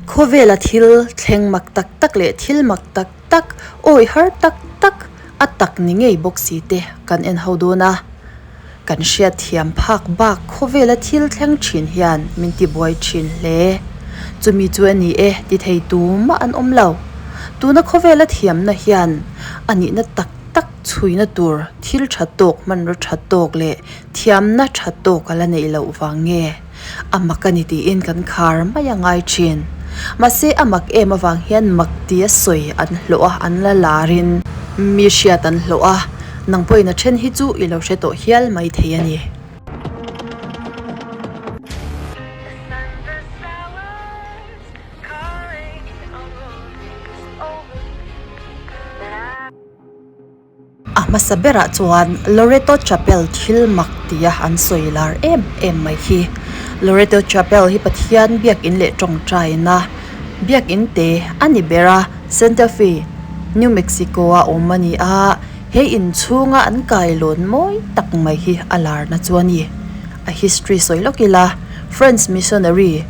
Khawvela thil thleng mak tak tak leh thil mak tak tak, awi har tak tak, a tak ni ngei bawk si te kan en ho dawn a. Kan hriat thiam phak bak khawvela thil thleng thin hian min ti buai thin hle. Chumi chu a ni e ti thei tumah an awm lo. Tuna khawvela thiamna hian a nihna tak tak chhuina tur thil tha tawk hmanraw tha tawk leh thiamna tha tawk a la neih loh vang nge a mak a ni tiin kan khar mai a ngai thin. Mahse a mak em avang hian mak tia sawi an hlawh a, an la larin mi hriat an hlawh a, nang pawhin a then hi chu i lo hre tawh hial mai thei a ni. A hmasa berah chuan Loreto Chapel thil mak tia an sawi lar em em mai hi. Loreto Chapel hi Pathian biakin leh tawngtaina biakin te a ni ber a, Santa Fe, New Mexico a awm a ni a, he inchhunga an kailawn mawi tak mai hi a larna chu a ni. A history sawi lawk ila, French missionary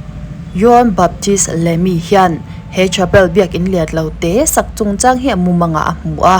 Joan Baptiste Lamy hian he chapel biakin liat lo te sak chungchang hi a mumangah a hmu a.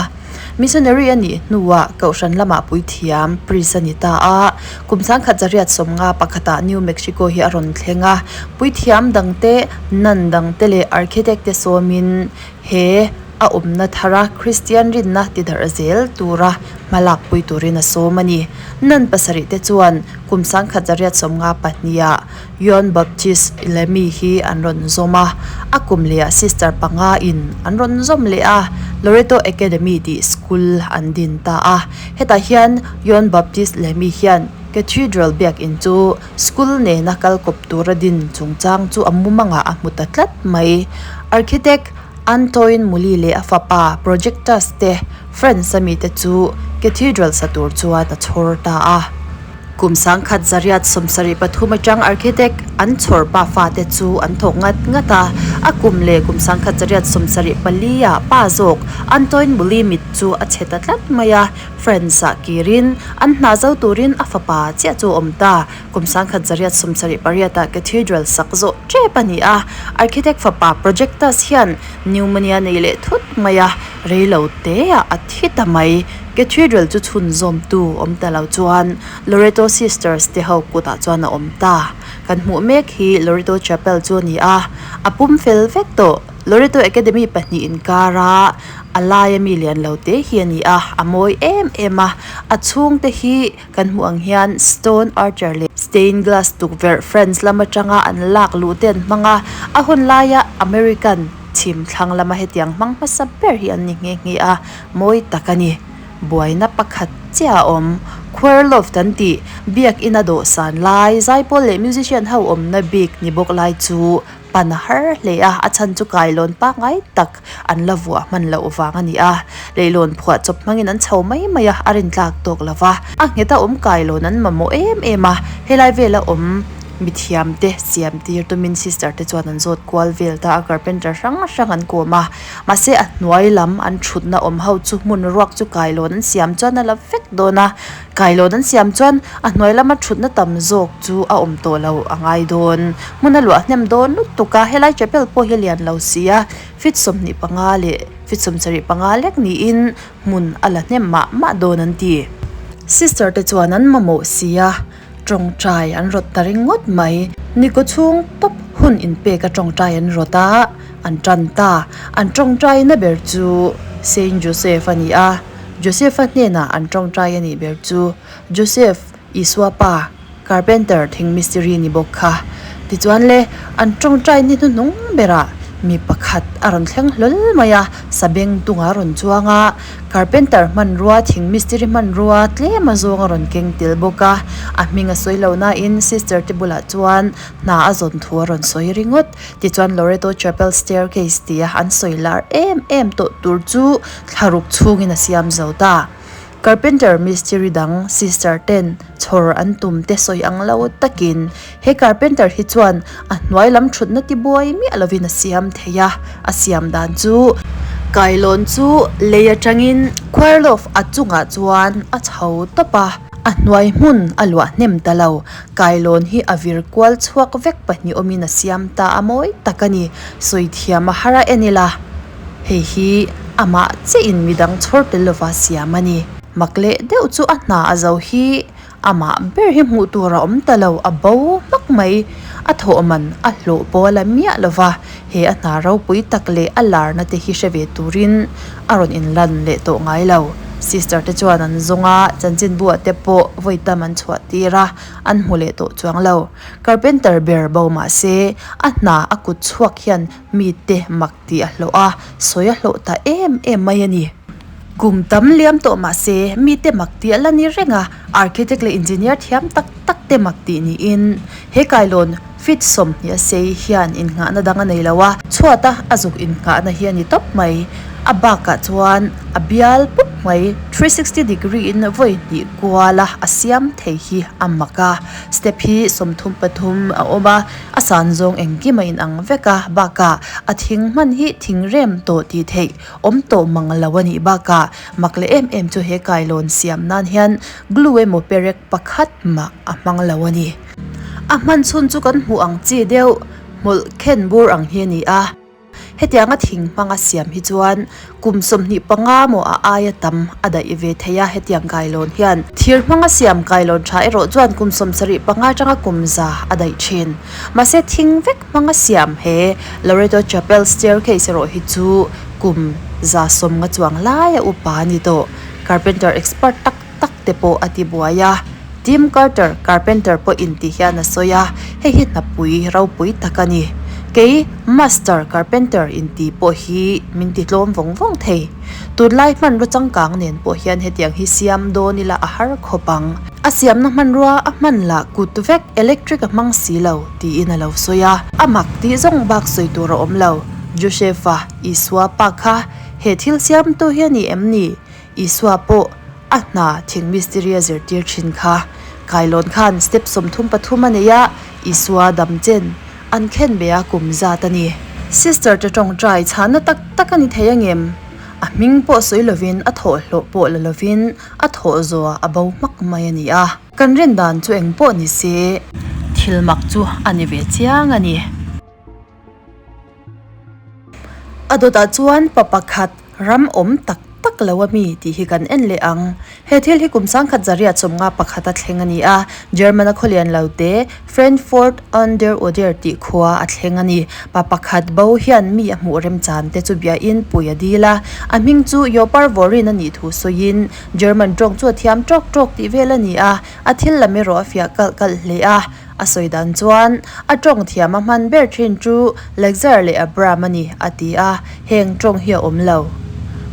Missionary a nih hnuah Kohhran lamah puithiam, priest, a ni ta a. Kum sangkhat zariat sawmnga pakhatah New Mexico hi a rawn thleng a. Puithiam dangte, nun dangte leh architect te sawmin he a awmna thara Kristian rinna tidarh zel tura hmalakpui turin a sawm a ni. Nun pasarih te chuan kum sangkhat zariat sawmnga pahniha Yohn Baptist Lamy hi an rawn zawm a, a kum lehah sister panga in an rawn zawm leh a, Loreto Academy tih school an din ta a. Hetah hian Yohn Baptist Lamy hian Cathedral biakin chu school nena kal kawp tura din chungchang chu a mumangah a hmu ta tlat mai. Architect Antoine Muli leh a fapa Projectus te France a mite chu Cathedral sa tur chuan a chhawr ta a. Kum sangkhat zariat 73 atang architect an chhawr pa fate chu an thawk ngat ngat a, a kum leh kum sangkhat zariat 74 ah pa zawk Antoine Muli mit chu a chhe ta tlat mai a, France ah kirin an hna zo turin a fapa chiah chu a awm ta. Kum sangkhat zariat 78 ah Cathedral sak zawh tep a ni a, architect fapa Projectus hian pneumonia nei leh thut mai a, reilo te ah a thi ta mai. Cathedral chu chhunzawmtu awm ta lo chuan Loreto Sisters te ho kutah chuan a awm ta. Kan hmuh mek hi Loreto Chapel chu a ni a, a pum fel vek tawh. Loreto Academy pahnih inkara a laia mi lian lo te hi a ni a, a mawi em em a. A chhungte hi kan hmuh ang hian stone archer leh stained glass tukverh France lam atanga an lak luh te an hmang a, a hun laia American chhim thlang lama hetiang hmang hmasa ber hi an ni nghe nghe a. Mawi tak a ni. Buaina pakhat chiah a awm. Choir loft an tih, biakina dawhsan lai, zaipawl leh musician ho awmna bik ni bawk lai chu pan a har hle a, a chhan chu kailawn pangngai tak an la vuah hman loh vang a ni a. Leihlawn phuah chawp hmangin an chho mai mai a, a rintlak tawk lo va. A ngheta awm kailawn an mamawh em em a, helai vela awm mithiam te siam tir tumin sister te chuan an zawt kual vel ta a, carpenter hrang hrang an kawm a. Mahse a hnuai lam an thutna awm ho chu hmun ruak chu kailawn an siam chuan a la vek dawn a, kailawn an siam chuan a hnuai lama thutna tam zawk chu a awm tawh lo a ngai dawn. Hmun a luah hnem dawn lutuk a, helai chapel pawh hi lian lo si a, feet 25 leh feet 75 lek niin hmun a la hnem mah mah dawn an ti. Sister te chuan an mamawh si a. Tawngtai an rawt ta ringawt mai. Nikaw chhung tawp hun inpek a tawngtai an rawt a, an tan ta. An tawngtaina ber chu Saint Joseph a ni a, Joseph-a hnenah an tawngtai a nih ber chu Joseph, Isua pa, carpenter thing mistiri ni bawk kha. Tichuan le, an tawngtai ni hnuhnung berah mi pakhat a rawn thleng hlawl mai a, sabeng tungah a rawn chuang a, Carpenter hmanrua, thing mistiri hmanrua tlem a zawng a rawn keng tel bawk a, a hming a sawi lo nain sister te bulah chuan hna a zawn thu a rawn sawi ringawt. Tichuan Loreto Chapel Staircase tia an sawi lar em em tawh tur chu thlaruk chhungin a siam zo ta. Carpenter mistiri dang sister ten chhawr an tum te sawi ang lo takin he carpenter hi chuan a hnuai lam thutna ti buai miah lovin a siam thei a, a siam dan chu kailawn chu lei atangin choir loft a chungah chuan a chho tawp a. A hnuai hmun a luah hnem ta lo. Kailawn hi a vir kual chhuak vek pahnih awmin a siam ta a mawi tak a ni. Sawi thiam a har a en ila, hei hi amah chiah in midang chhawr tel lova siam a ni. Mak leh deuh chu a hna a zo hi amah ber hi hmuh tur a awm ta lo, a bo hmak mai. A thawh man a hlawh pawh a la miah lova, he a hna ropui tak leh a larna te hi hre ve turin a rawn inlan leh tawh ngai lo. Sister te chuan an zawng a, chanchinbu ah te pawh vawi tam an chhuah tir a, an hmu leh tawh chuang lo. Carpenter ber bo mah se, a hna a kut chhuak hian mite mak tih a hlawh a, sawi a hlawh ta em em mai a ni. Kum tam liam tawh mah se, mite mak tih a la ni reng a, architect leh engineer thiam tak tak te mak tih niin he kailawn feet 20 a sei hian innghahna dang a nei lo a, chhuata a zuk innghahna hi a ni tawp mai. A bakah chuan a bial pup mai, 360 degree in vawi hnih kuala a siam thei hi a mak a, step hi 33 a awm a, a san zawng engkim a inang vek a, bakah a thing hman hi thing rem tawh tih theih awm tawh mang lo a nih bakah mak leh em em chu he kailawn siam nan hian glue emaw perek pakhat mah a hmang lo a ni. A hman chhun chu kan hmuh ang chi deuh hmawlh khen bur ang hi a ni a. Hetianga thing hmanga siam hi chuan kum 25 maw a aia tam a daih ve thei a, hetiang kailawn hian. Thir hmanga siam kailawn tha erawh chuan kum 75 atanga kum 100 a daih thin. Mahse thing vek hmanga siam he Loreto Chapel staircase erawh hi chu kum 150 chuang laia upa a ni tawh. Carpenter expert tak tak te pawh a ti buai a, Tim Carter, carpenter pawh in ti hian a sawi a, hei hi hnapui ropui tak a ni. Kei master carpenter in ti pawh hi min ti tlawm vawng vawng thei. Tunlai hmanraw changkang nen pawh hian hetiang hi siam dawn ila a har khawp ang. A siamna hmanrua a hman lah kut vek electric a hmang si lo tiin a lo sawi a. A mak tih zawng bak sawi tur a awm lo. Joseph-a, Isua pa kha he thil siamtu hi a ni em ni? Isua pawh a hna thing mistiri a zirtir thin kha. Kailawn khan step 33 a nei a, Isua dam chen an khen ve a kum zat a ni. Sister te tawngtai chhahna tak tak a ni thei angem? A hming pawh sawi lovin a thawh hlawh pawh la lovin a thawh zawhah a bo hmak mai a ni a. Kan rin dan chu eng pawh ni se. Thil mak chu a ni ve chiang a ni. A dawtah chuan pa pakhat ram awm tak tak lo a mi tih hi kan en leh ang. He thil hi kum 1951 a thleng a ni a, German a khawlian lo te Frankfurt an der Oder tih khua a thleng a ni. Pa pakhat bo hian mi a hmuh remchan te chu biain pui a dil a, a hming chu Yopar Vorin a nih thu sawiin German tawng chu a thiam tawk tawk tih vel a ni a, a thil lam erawh a fiah kalh kalh hle a. A sawi dan chuan, a tawng thiam a hman ber thin chu Lexer leh Abram a ni, a ti a, heng tawng hi a awm lo.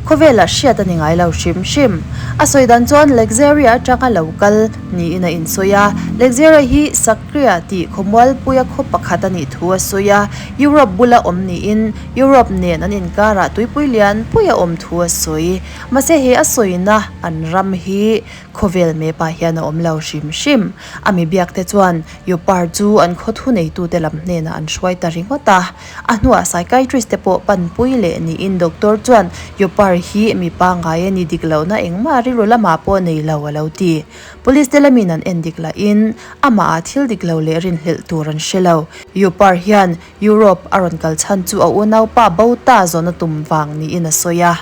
Khawvelah hriat a ni ngai lo hrim hrim. A sawi dan chuan Lexeria atanga lo kal niin a insawi a, Lexeria hi Sakria tih khawmualpuia khaw pakhat a nih thu a sawi a, Europe bula awm niin Europe nen an inkarah tuipui lian pui a awm thu a sawi. Mahse he a sawina an ram hi Khawvel map ah hian a awm lo hrim hrim. A mi biak te chuan Yopar chu an khaw thu neitute lam hnenah an hruai ta ringawt a. A hnuah psychiatrist te pawh panpui leh niin doctor chuan Yopar hi mi pangngai a ni dik lohna engmah rilru lamah pawh nei lo a lo ti. Police te lamin an en dik lahin amah ah thil dik lo leh rinhlelh tur an hre lo. Yopar hian Europe a rawn kal chhan chu a unaupa bo ta zawn a tum vang niin a sawi a.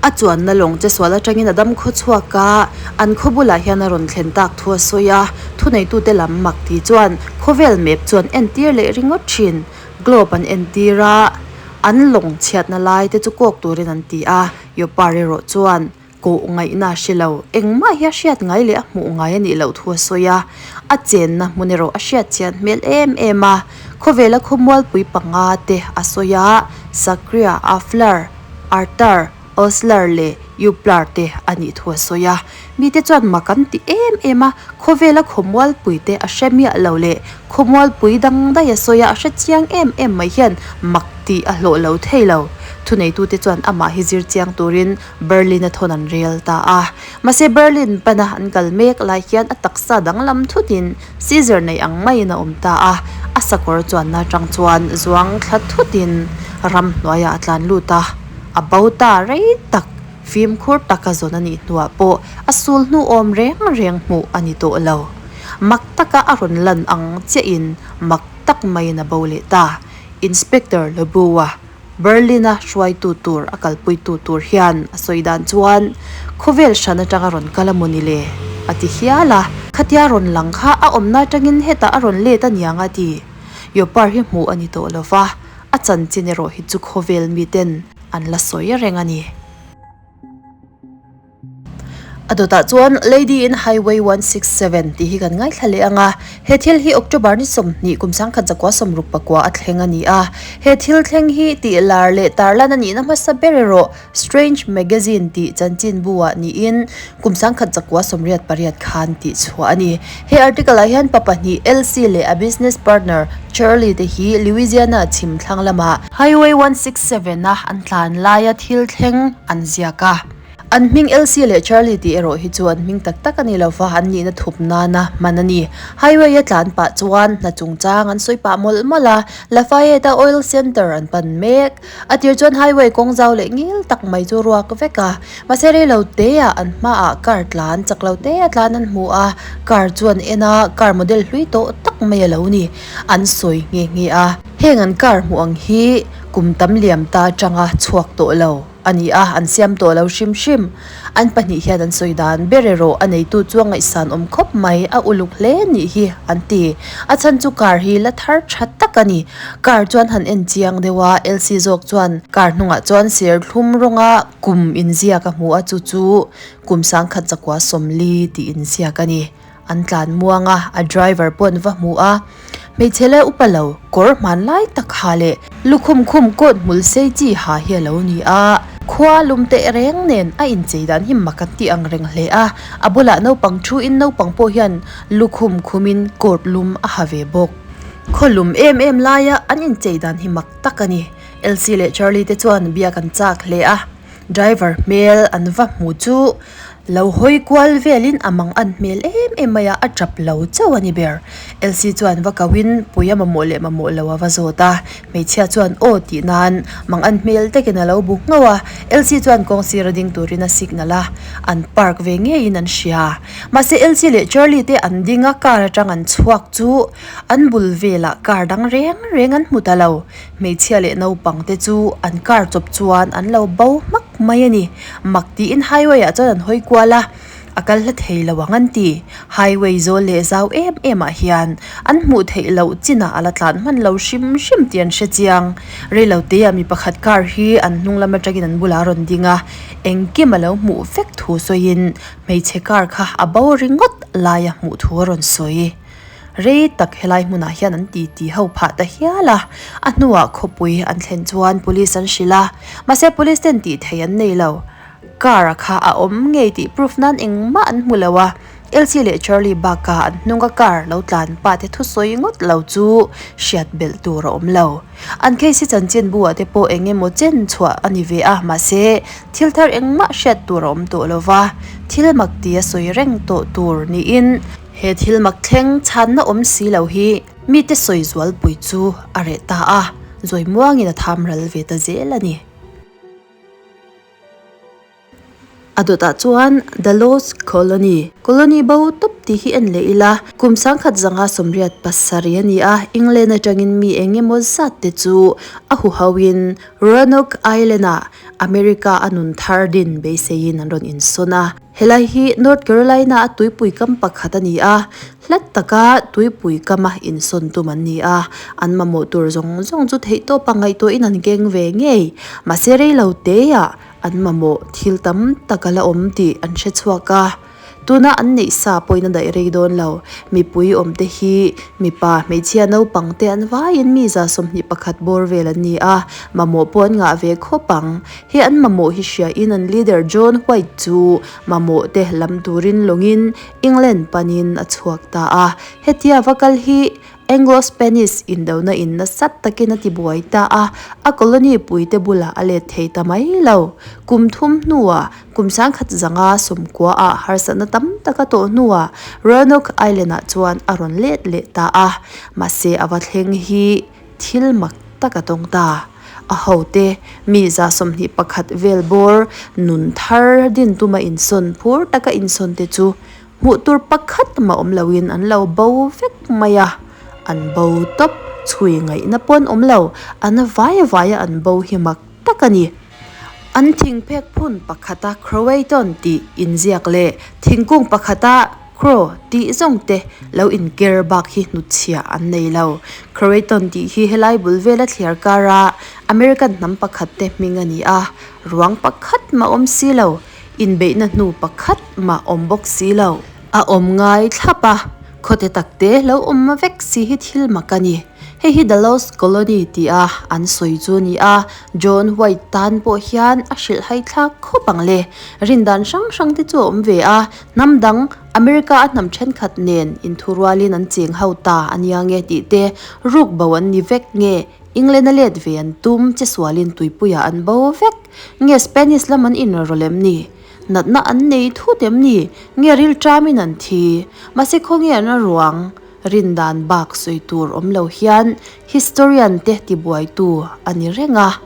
A chuanna lawng che sual atangin a dam khaw chhuak a, an khaw bulah hian a rawn thlen tak thu a sawi a. Thuneitute lam mak ti chuan khawvel map chu an entir leh ringawt thin. Globe an entir a, an lawng chhiatna lai te chu kawk turin an ti a, Yopar erawh chuan Koh ngaihna a hre lo. Engmah hi a hriat ngai leh a hmuh ngai a nih loh thu a sawi a, a chenna hmun erawh a hriat chian hmel em em a. Khawvela khawmualpui panga te a sawi a, Sakria, Aflar, Artar, Oslar leh Uplar te a nih thu a sawi a. Mite chuan mak an ti em em a, khawvela khawmualpui te a hre miah lo leh khawmualpui dang daih a sawi a, a hre chiang em em mai hian mak tih a hlawh lo thei lo. Thuneitute chuan amah hi zir chiang turin Berlin a thawn an rel ta a. Mahse Berlin pana an kal mek lai hian a taksa danglam thutin Caesar nei ang maiin a awm ta a, a sakawr chuanna atang chuan zuang thla thutin ramhnuaiah a tlan lut a, a bo ta rei tak. Fimkhur taka zawn a nih hnuah pawh a sul hnu awm reng reng hmuh a ni tawh lo. Mak taka a rawn lan ang chiahin mak tak maiin a bo leh ta. Inspector Lobua, Berlin-a hruaitu tur a kalpuitu tur hian a sawi dan chuan khawvel hran atanga rawn kal a maw ni le? a ti hial a. Khatia rawn lang kha a awmna atangin hetah a rawn let a niang a ti. Yopar hi hmuh a ni tawh lo va, a chanchin erawh hi chu khawvel miten an la sawi reng a ni. A dawtah chuan Lady in Highway 167 tih hi kan ngaithla leh ang a, he thil hi October ni 20 kum 1969 a thleng a ni a. He thil thleng hi tih lar leh tarlan a nihna hmasa ber erawh Strange Magazine tih chanchinbu ah niin kum 1988 khan tih chhuah a ni. He article ah hian pa pahnih Elsie leh a business partner Charlie te hi Louisiana chhim thlang lamah Highway 167 a an tlan laia thil thleng an ziak a. An hming Elsie leh Charlie tih erawh hi chu an hming tak tak a ni lo va, an nihna thup nana hman a ni. Highway a tlan pah chuan hna chungchang an sawi pah mawlh mawlh a, Lafayette-a oil centre an pan mek. A tir chuan highway kawng zau leh ngil tak mai chu ruak vek a, mahse rei lo teah an hmaah car tlan chak lo te a tlan an hmu a, car chu an en a, car model hlui tawh tak mai a lo ni. An sawi nghe nghe a, heng an car hmuh ang hi kum tam liam ta atanga chhuak tawh lo. A ni a, an siam tawh lo hrim hrim. An pahnih hian an sawi dan ber erawh a neitu chu a ngaihsan awm khawp mai, a uluk hle nih hi an ti. A chhan chu car hi la thar tha tak a ni. Car chuan han en chiang deuh a, Elsie zawk chuan car hnungah chuan serthlum rawnga kum inziak a hmu a, chu chu kum 1940 tih inziak a ni. An tlan muang a, a driver pawh an va hmu a. Hmeichhe leh upa lo kawr hmanlai tak ha leh lukhum khum coat hmul sei chi ha hi a lo ni a. Khua lum teh reng nen a inchei dan hi mak an tih ang reng hle a. A bulah naupang thu in naupang pawh hian lukhum khumin coat lum a ha ve bawk. Khaw lum em em laia an inchei dan hi mak tak a ni. Elsie leh Charlie te chuan biak an chak hle a. Driver hmel an va hmu chu lo hawi kual velin a mang an hmel em em mai a, a tap lo chauh a ni ber. Elsie chuan va kohin pui a mamawh leh mamawh lo a va zawt a, hmeichhia chuan aw tih nan mang an hmel takin a lo bu nghauh a, Elsie chuan kawng sira ding turin a signal a, an park ve ngeiin an hria. Mahse Elsie leh Charlie te an ding a, car atang an chhuak chu an bul velah car dang reng reng an hmu ta lo. Hmeichhia leh naupang te chu an car chawp chuan an lo bo hmak mai a ni. Mak tiin highway ah chuan an hawi kual a, a kal hla thei lo ang an ti. Highway zawl leh zau em em ah hian an hmuh theih loh chinah a la tlan hman lo hrim hrim tih an hre chiang. Reilote ah mi pakhat car hi an hnung lam atangin an bulah a rawn ding a, engkim a lo hmuh vek thu sawiin hmeichhe car kha a bo ringawt laia hmuh thu a rawn sawi. Rei tak helai hmunah hian an ti ti ho phah ta hial a, a hnuah khawpui an thlen chuan police an hrilh a, mahse police ten tih theih an nei lo. Car a kha a awm ngei tih proof nan engmah an hmu lo a, Elsie leh Charlie bakah an hnunga car lo tlan pa te thusawi ngawt lo chu hriat belh tur a awm lo. An case hi chanchin bu ah te pawh eng emaw chen chhuah a ni ve a, mahse thil thar engmah hriat tur a awm tawh lo va, thil mak ti a sawi reng tawh tur niin He thil mak thleng chhanna awm si lo hi mite sawi zualpui chu a reh ta a, zawi muangin a tham ral ve ta zel a ni. A dawtah chuan The Lost Colony, Colony bo tawp tih hi en leh ila, kum 1987 a ni a, England atangin mi eng emaw zat te chu a huhoin Roanoke Island-ah America a nun thar din beiseiin an rawn insawn a. Helai hi North Carolina a tuipui kam pakhat a ni a, hlat taka tuipui kama insawn tum an ni a, an mamawh tur zawng zawng chu theihtawpa ngaihtuahin an keng ve ngei. Mahse reilo teah an mamawh thil tam tak a la awm tih an hre chhuak a. Tuna an neih sa pawhin a daih rei dawn lo. Mipui awmte hi mipa, hmeichhia, naupang te an vaiin mi 21 bawr vel an ni a, mamawh pawh an ngah ve khawp ang. He an mamawh hi hriain an leader John White chu mamawh te lam turin lawngin England panin a chhuak ta a. Hetia va kal hi Anglo-Spanish indona in nasa takin a ti buai ta a, a colony puite bulah a let thei ta mai lo. Kum thum hnuah kum 1990 ah harsatna tam tak a tawh hnuah Roanoke Island ah chuan a rawn let leh ta a. Mahse a va thleng hi thil mak tak a tawng ta. A hote, mi 21 vel bawr nun thar din tuma insawn phur taka insawn te chu hmuh tur pakhat mah awm loin an lo bo vek mai a, an bo tawp chhui ngaihna pawh an awm lo, an vai vaia an bo hi mak tak a ni. An thingphek phun pakhata Croaton tih inziak leh thingkung pakhata Crow tih zawng te lo inker bak hi hnutchhiah an nei lo. Croaton tih hi helai bul vela thliar kara American hnam pakhat te hming a ni a, ruang pakhat mah awm si lo, inbeihna hnu pakhat mah awm bawk si lo. A awm ngai thlap a, khawte takte lo awm vek si hi thil mak a ni. Hei hi The Lost Colony tia an sawi chu a ni a, John White tan pawh hian a hrilhhai thlak khawp ang le. Rindan hrang hrang te chu a awm ve a, hnam dang America a hnam thenkhat nen inthurualin an cheng ho ta a nia nge tih te, ruk bo an ni vek nge, England a let ve an tum che sualin tuipuiah an bo vek nge Spanish lam an inrawlh em ni? Natna an nei thut em ni? Nge rilṭamin an thi? Mahse khawnge an ruang? Rindan bak sawi tur awm lo hian historian te tibuaitu a ni reng a,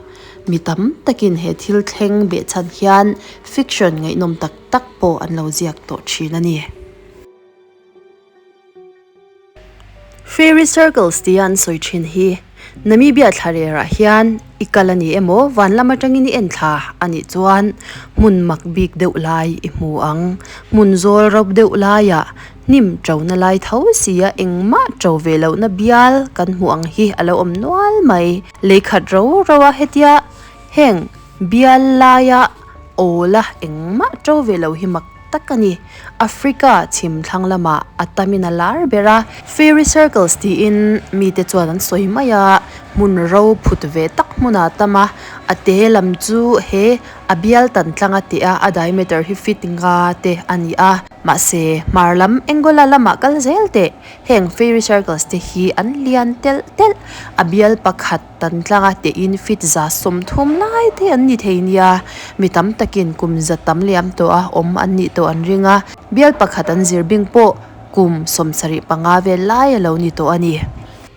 mi tam takin he thil thleng behchhan hian fiction ngaihnawm tak tak pawh an lo ziak tawh thin a ni. Fairy circles tia an sawi thin hi Namibia thlarerah hian i kal a ni emaw van lam atangin i en thla a nih chuan hmun mak bik deuh lai i hmu ang. Hmun zawl rauh deuh laiah hnim ṭona lai tho sia engmah ṭo ve lohna bial kan hmuh ang hi a lo awm nual mai. Lei khat ro ro a hetia heng bial laia awla engmah ṭo ve lo hi mak tak a ni. Africa chhim thlang lamah a tamin a lar ber a, Fairy Circles tiin mite chuan an sawi mai a, hmun ro phut ve tak hmunah a tam a, a te lam chu he a bial tan tlang a teh a, a diameter hi feet nga te a ni a. Mahse, hmar lam Angola lamah kal zel teh, heng Fairy Circles te hi an lian telh telh, a bial pakhat tan tlanga tehin feet 30 lai te an ni thei nia, mi tam takin kum za tam liam tawh a awm an nih tawh an ring a, bial pakhat an zir bing pawh kum 75 vel lai a lo ni tawh a ni.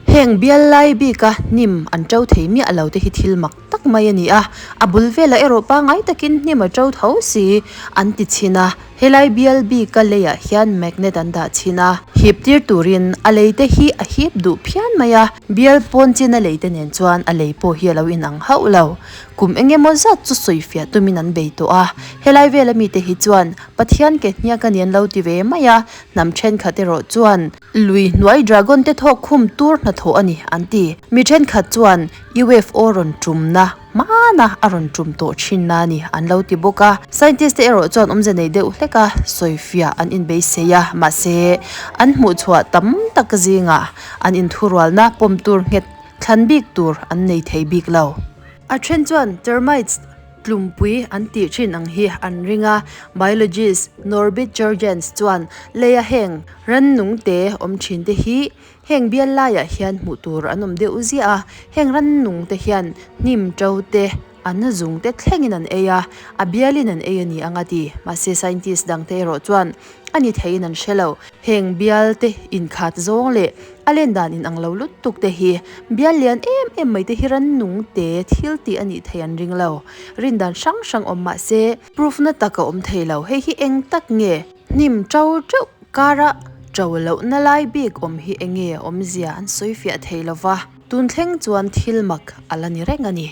Heng bial lai bika hnim an to thei miah lo te hi thil mak tak mai a ni a, a bul velah erawh pangngai takin hnim a to tho si an ti chhin a. Helai bial bika leiah hian magnet an dah chhin a, hip tir turin a lei te hi a hip duh phian mai a, bial pawn chin a lei te nen chuan a lei pawh hi a lo inang hauh lo. Kum eng emaw zat chu sawi fiah tumin an bei tawh a, helai vela mite hi chuan Pathian ke hniak a ni an lo ti ve mai a, hnam thenkhat erawh chuan lui hnuai dragon te thawk khum tur hnathawh a ni an ti. Mi thenkhat chuan UFO rawn tumna Hmana a rawn tum tawh thin na ni an lo ti bawk a. Scientist te erawh chuan awmze nei deuh hlek a, sawifiah an inbeisei a, mahse an hmuhchhuah tam tak zingah an inthurualna pawm tur nghet thlan bik tur an nei thei bik lo. A then chuan termites tlumpui an tih thin ang hi an ring a, biologist Norbit Jurgens chuan leia heng rannung te awm thin te hi Heng bial laiah hian hmuh tur an awm deuh ziah a, heng rannung te hian hnim to te, an zung te thlengin an ei a, a bialin an ei a ni ang a ti. Mahse scientist dang te erawh chuan a ni theiin an hre lo. Heng bial te inkhat zawng leh a len dan inang lo lutuk te hi bial lian em em mai te hi rannung te thil tih a nih thei an ring lo. Rin dan hrang hrang awm mahse proof na tak a awm thei lo. Hei hi eng tak nge? Hnim to teuh kara to lohna lai bik awm hi enge awmzia an sawi fiah thei lova, tun thleng chuan thil mak a la ni reng a ni.